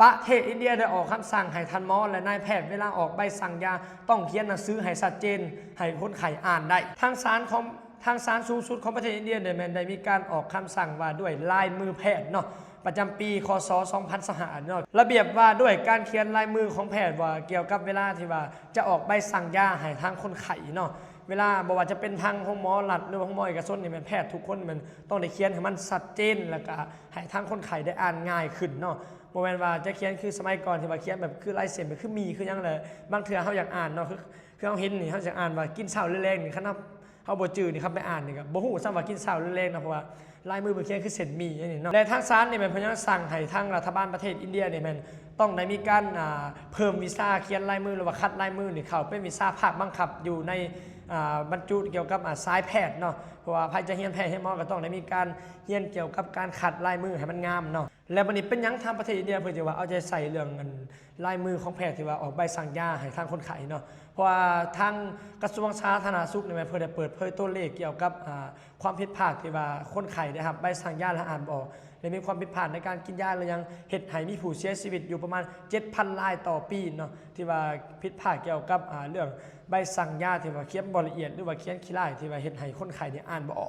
ປະເທດອິນເດຍໄດ້ອອກຄຳສັ່ງໃຫ້ທ່ານໝໍ ແລະ ນາຍແພດ ເວລາອອກໃບສັ່ງຢາ ຕ້ອງຂຽນໜັງສືໃຫ້ຊັດເຈນ ໃຫ້ຄົນໄຂ້ອ່ານໄດ້. ທາງສານຂອງ ທາງສານສູງສຸດຂອງປະເທດອິນເດຍນີ້ແມ່ນໄດ້ມີການອອກຄຳສັ່ງວ່າດ້ວຍລາຍມືແພດເນາະ ປະຈຳປີ ຄ.ສ. ສອງພັນຊາວຫ້າເນາະ. ລະບຽບວ່າດ້ວຍການຂຽນລາຍມືຂອງແພດ ວ່າກ່ຽວກັບເວລາທີ່ວ່າຈະອອກໃບສັ່ງຢາໃຫ້ທາງຄົນໄຂ້ເນາະ. ເວລາບໍ່ວ່າຈະເປັນທາງໂຮງໝໍລັດ ຫຼືວ່າໂຮງໝໍເອກະຊົນນີ້ ແມ່ນແພດທຸກຄົນແມ່ນຕ້ອງໄດ້ຂຽນໃຫ້ມັນຊັດເຈນ ແລ້ວກະໃຫ້ທາງຄົນໄຂ້ໄດ້ອ່ານງ່າຍຂຶ້ນເນາະ. ບໍ່ແມ່ນວ່າຈະຂຽນຄືສະໄໝກ່ອນທີ່ວ່າຂຽນແບບຄືລາຍເຊັນ ແບບຄືໝີ່ຄືຫຍັງແຫຼະ. ບາງເທື່ອເຮົາຢາກອ່ານເນາະ ຄື ຄືເຮົາເຫັນນີ້ ເຮົາຢາກອ່ານວ່າກິນເຊົ້າຫຼືແລງນີ້ ຄັນເຮົາ ເຮົາບໍ່ຈື່ນີ້ ຄັນໄປອ່ານນີ້ກໍບໍ່ຮູ້ຊ້ຳວ່າກິນເຊົ້າຫຼືແລງເນາະ ເພາະວ່າລາຍມືເພິ່ນຂຽນຄືເສັ້ນໝີ່ອັນນີ້ເນາະ. ແລະ ທາງສານນີ້ແມ່ນເພິ່ນຍັງສັ່ງໃຫ້ທາງລັດຖະບານປະເທດອິນເດຍນີ້ແມ່ນຕ້ອງໄດ້ມີການ ອ່າ ເພີ່ມວິຊາຂຽນລາຍມື ຫຼືວ່າຂັດລາຍມືນີ້ເຂົ້າເປັນວິຊາພາກບັງຄັບຢູ່ໃນ ອ່າ ບັນຈຸກ່ຽວກັບ ອ່າ ສາຍແພດເນາະ. ເພາະວ່າໃຜຈະຮຽນແພດຮຽນໝໍກໍຕ້ອງໄດ້ມີການຮຽນກ່ຽວກັບການຂັດລາຍມືໃຫ້ມັນງາມເນາະ. ແລ້ວບັດນີ້ເປັນຫຍັງທາງປະເທດອິນເດຍເພິ່ນຈຶ່ງວ່າເອົາໃຈໃສ່ເລື່ອງອັນລາຍມືຂອງແພດທີ່ວ່າອອກໃບສັ່ງຢາໃຫ້ທາງຄົນໄຂ້ເນາະ? ເພາະວ່າທາງກະຊວງສາທາລະນະສຸກນີ້ແມ່ນເພິ່ນໄດ້ເປີດເຜີຍຕົວເລກກ່ຽວກັບ ອ່າ ຄວາມຜິດພາດທີ່ວ່າຄົນໄຂ້ໄດ້ຮັບໃບສັ່ງຢາແລ້ວອ່ານບໍ່ອອກ ແລະ ມີຄວາມຜິດພາດໃນການກິນຢາ ແລະ ຍັງເຮັດໃຫ້ມີຜູ້ເສຍຊີວິດຢູ່ປະມານເຈັດພັນລາຍຕໍ່ປີເນາະ ທີ່ວ່າຜິດພາດກ່ຽວກັບ ອ່າ ເລື່ອງໃບສັ່ງຢາທີ່ວ່າຂຽນບໍ່ລະອຽດ ຫຼືວ່າຂຽນຂີ້ລ້າຍ ທີ່ວ່າເຮັດໃຫ້ຄົນໄຂ້ນີ້ອ່ານບໍ່ອອກ.